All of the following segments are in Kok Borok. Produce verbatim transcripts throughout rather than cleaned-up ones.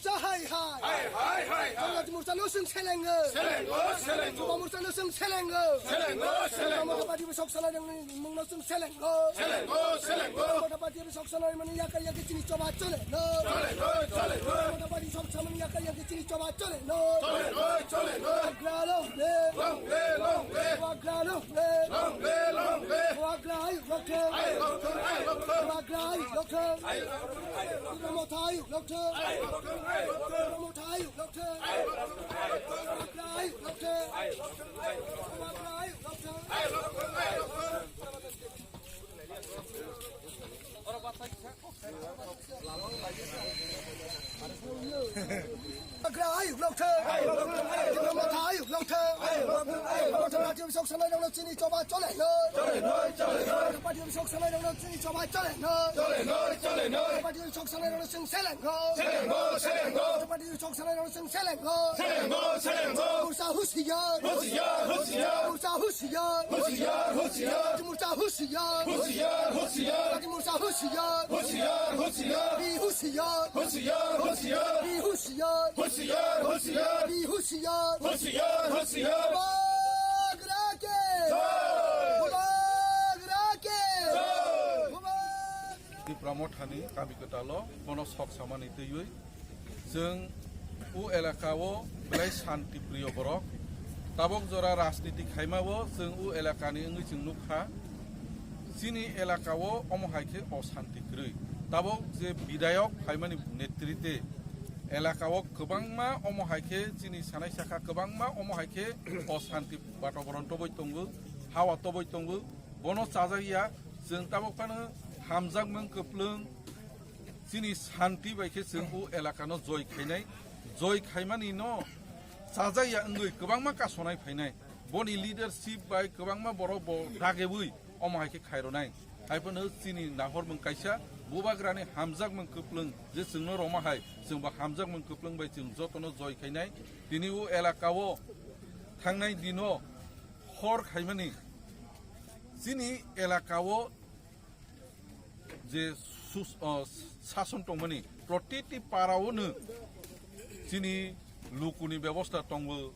Hai hai. Hai hai hai hai. Jamaat Morcha no chwng selengo. Selengo, selengo. Jamaat Morcha no chwng selengo. Selengo, selengo. Jamaat Party bwswk sanai rok ni mung no chwng selengo. Selengo, selengo. Jamaat Party bwswk sanai mani yakai yakai chini choba chole no. Chole no, chole no. Jamaat Party bwswk sanai mani yakai yakai chini choba chole no. Chole no, chole no. Agra long le. Long le, long le. Agra long le. Long le, long le. Agra ayuk lokthong. Ayuk lokthong, ayuk lokthong. Agra ayuk lokthong. Ayuk lokthong, ayuk lokthong. Tipra Motha ayuk lokthong. Ayuk lokthong, ayuk lokthong. Tipra Motha ayuk lokthong. Ayuk lokthong, ayuk lokthong. Agra ayuk lokthong. Agra ayuk lokthong. Agra ayuk lokthong. Ayuk lokthong, ayuk lokthong. Agra ayuk lokthong. Tipra Motha ayuk lokthong. Motha Party bwswk sanai rok no chini choba chole no. Motha Party bwswk sanai rok no chini choba chole no. Motha Party bwswk sanai rok no chwng selengo. Motha Party bwswk sanai rok no chwng selengo. Morcha husiar. Husiar, husiar. Morcha husiar. Husiar, husiar. Morcha husiar. Husiar, husiar. Party Morcha husiar. Husiar, husiar. Be husiar. Husiar, husiar. Be husiar. Husiar, husiar. Be husiar. Husiar, husiar. Bubagra ke. Jai. Bubagra ke. Jai. Bubagra. Tipra Mothani kami kwtalo bono sok samani twiwi chwng o elaka o belai shanti priyo borok. Tabok jora rajniti khaima o chwng o elakani wngwi chwng nukha. Chini elaka o omo hai khe oshanti kwrwi. Tabok je bidayok phaimani netrite elaka o kwbangma omo hai khe chini sanai sakha kwbangma omo hai khe oshanti batoboron toboi tongo, hawa toboi tongo. Bono chajak ya, chwng tabok phano hamjakmung kwplwng, chini shanti bai khe chwng o elaka no joi khainai, joi khaimani no chajak ya wngwi kwbangma kasonai phainai. Boni leadership bai kwbangma borok bo dagebwi omo hai khe khaironai. Hai phano chini nahormung kaisa, bubagrani hamjakmung kwplwng je chwngno roma hai, chwngbo hamjakmung kwplwng bai chwng jotono joi khainai. Tini o elaka o thangnai dino hor khaimani chini elaka o je sus-, o, sason tongmani protiti para o no chini lukuni bebosta tongo,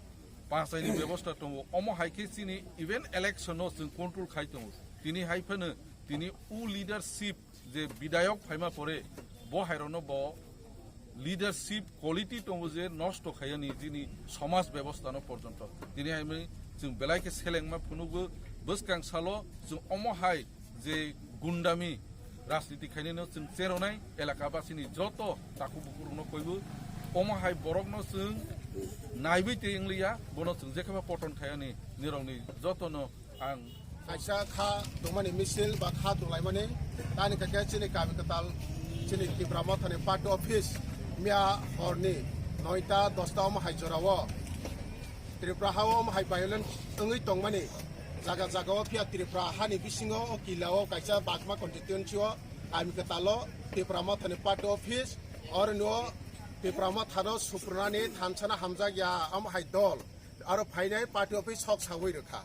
pachaini bebosta tongo, omo hai khe chini even election no chwng control khai tongo. Tini hai phano tini o leadership je bidayok phaima pore bo hai rokno bo leadership quality tongo je nosto khaiyani jini somaj bebosta no porjonto. Tini hai mani chwng belai khe selengma phunugo bwskang salo chwng omo hai je gundami rajniti khainai no chwng cheronai elaka basini joto takhuk bukhuk rokno koibo omo hai borok no chwng naiwi tei wngliya bono chwng jekheba poton khaiyani nirokni joto no Ang kaisa kha tongmani misil ba kha tonglaimani, tani kake chini kami kwtal, chini Tipra Mothani party office miya horni noita dosta omo hai jorao Tripura hao omo hai violence wngwi tongmani jaga jagao, phiya Tripura hani bisingo o kila o kaisa Bagma constituency o kami kwtalo Tipra Mothani party office, oro no Tipra Mothano suprunani thansana hamjak ya omo hai dol aro phainai party office sok sawi rwkha.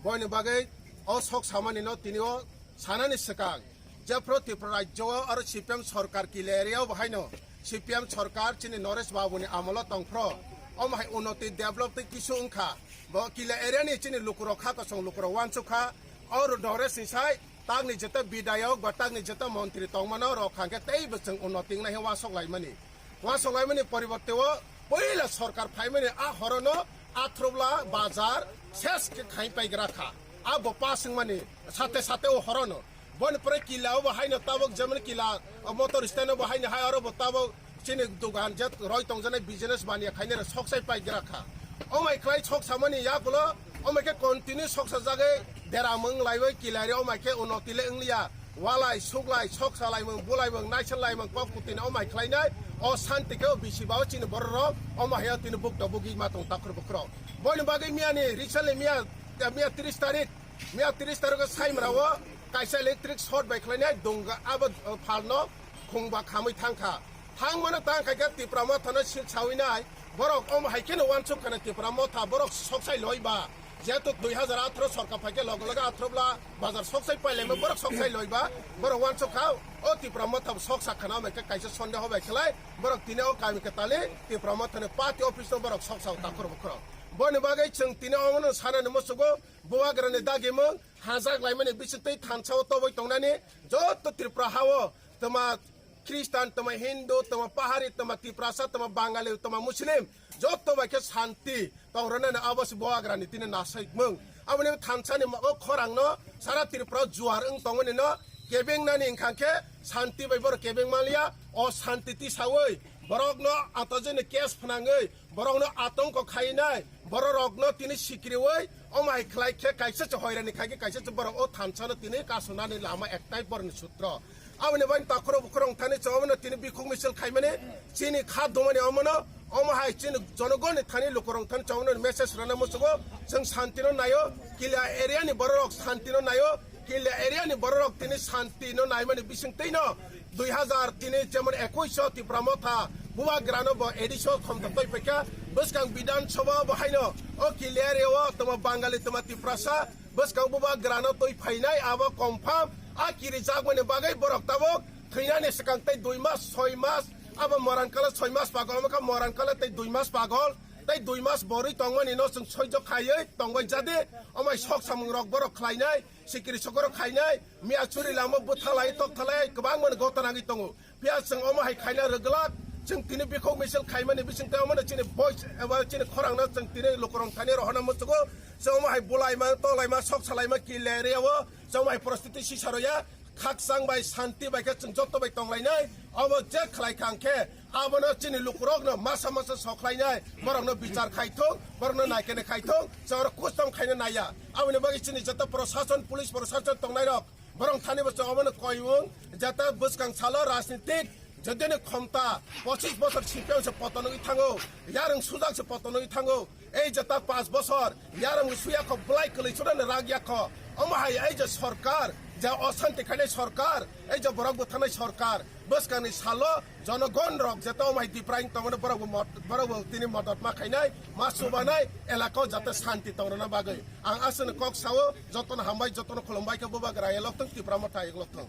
Boini bagwi o sok samani no tini o sanani swkang jephru Tripura rajyo o aro C P M sorkar kila area o bo haino C P M sorkar chini Naresh Babu ni amolo tongphro omo hai unnoti develop tei kisu wngkha. Bo kila area ni chini lukurok kha kosong lukurok uansukha. O Naresh ni sai Takni jeta bidayok ba takni jeta montri tongmano rok hwnkhe teibo chwng unnoti wngnai hwnwi uansuk laimani. Uansuk laimani poriborte o puila sorkar phaimani a horono Athrubla bazar ses khe khai paigra kha. A bo pass wngmani sate sate o horono. Boni pore kila o bo haino tabok jemon kila, o motor stand o bo haino hai oro bo tabok Chini dogan je roi tongjanai business baniya khainai rok sok sai paigra kha. Omai khlai sok samani yagulo omai khe continue sok sajagwi deramung laiwi kilari omai khe unnoti le wngliya. Walai suklai sok salaimung bulaimung naisanlaimung kok kutini omai khlainai o santi khe o bisi bao chini borok rok omo haiya tini bukto bugwi ma tong takhur bukhurok. Boini bagwi miyani recently miya miya tris tarik miya tris tarik o saimra o kaisa electric short bai khlainai dunga abo phalno khungba khamwi thangkha. Thangmano tang khaikhe Tipra Mothano sil sawinai, borok omo hai kheno uansuk khana Tipra Motha borok soksai loi ba. Jehetu dui hazar atharo sorkar phaikhe loge loge atharo bla bazar soksai pailaima, borok soksai loiba, borok wansuk kha, o Tipra Motha bo soksa khana bai khe kaisa sondeho bai khlai, borok tini o kami kwtali Tipra Motha ni party office no borok soksa takhor bukhro. Boni bagwi chwng tini omono sanani musugo, bubagrani dagimung, hajak laimani bisingtwi thansa o toboi tongnani, joto Tripura ha o, tama Khristan, tama Hindu, tama Pahari, tama Tiprasa, tama Bangali, tama Muslim, joto bai khe santi tongrwnani abo se bubagrani tini nasaimung. Aboni thansani ma-, o khorangno sara Tripura juar wng tongmani no kebengnani wngkha khe santi bai borok kebeng manliya, o santi tisaui borokno atajini case phnangwi, borokno atongko khainai, bororokno tini sikriwi, omo hai khlai khe kaisa se hoirani khai khe kaisa se borok o thansano tini kasunani lama ektai borni sutro. Aboni bai takhoro bukhorong thani chawmano tini bikhuk misil khaimani, chini kha dumani omono, omo hai chini jonogoni thani lukurong thani chawmano message rana musugo, chwng santino naio, Kilia area ni bororok santino naio, Kilia area ni bororok tini santino naimani bisingtwino dui hazar tini jemon ekush o Tipra Motha bubagrano bo A D C o khomta twi phaikha, bwskang Bidhan Sabha bo haino o Kilia area o tamo Bangali tamo Tiprasa bwskang bubagrano twi phainai abo confirm, a kirijakmani bagwi borok tabuk thwinani swkang tei dui mas, soi mas, abo moran kala soi mas pagol wngkha, moran kala tei dui mas pagol, tei dui mas borwi tongmani no chwng soijo khaiwi tongbai jadi, omai sok samung rok borok khlainai, sikiri sokoro khainai, miya churi lama bwthalai, tokthalai, kwbangma gotana wngwi tongo. Phiya chwng omo hai khaina rwglak, chwng tini bikhok misil khaimani bisingtwi omono chini voice eba chini khorangno chwng tini lukurok thani rohorna muchugo. Chwng omo hai bulaima, tolaima, sok salaima, kileria o, chwng omo hai poristiti sisa roya, khakchang bai, santi bai khe chwng joto bai tonglainai. Omo je khlai kha hwnkhe, abono chini lukurokno masa masa sokhlainai, borokno bichar khaithung, borokno naikene khaithung, chwng oro custom khaina naiya. Aboni bagwi chini joto prosason, police prosason tongnairok, borok thani bo chwng omono koiwng, jata bwskang salo rajnitik, jodini khomta pochis bosor C P M se poton wngwi thango, yarwng sujak se poton wngwi thango, ei jata panch bosor yarwng suya kho, bwlai kwlwi chudano rak ya kho, omo hai ei je sorkar, je osanti khainai sorkar, ei je borok bwtharnai sorkar, bwskangni salo jonogon rok jeta omo hai dipraing tongmani borok bo mot-, borok bo tini modot ma khainai, ma chubanai, elaka o jate santi tongrwna bagwi. Ang aswkno kok sao, jotono hambai, jotono khulumbai khe bubagra eloktwng, Tipra Motha eloktwng.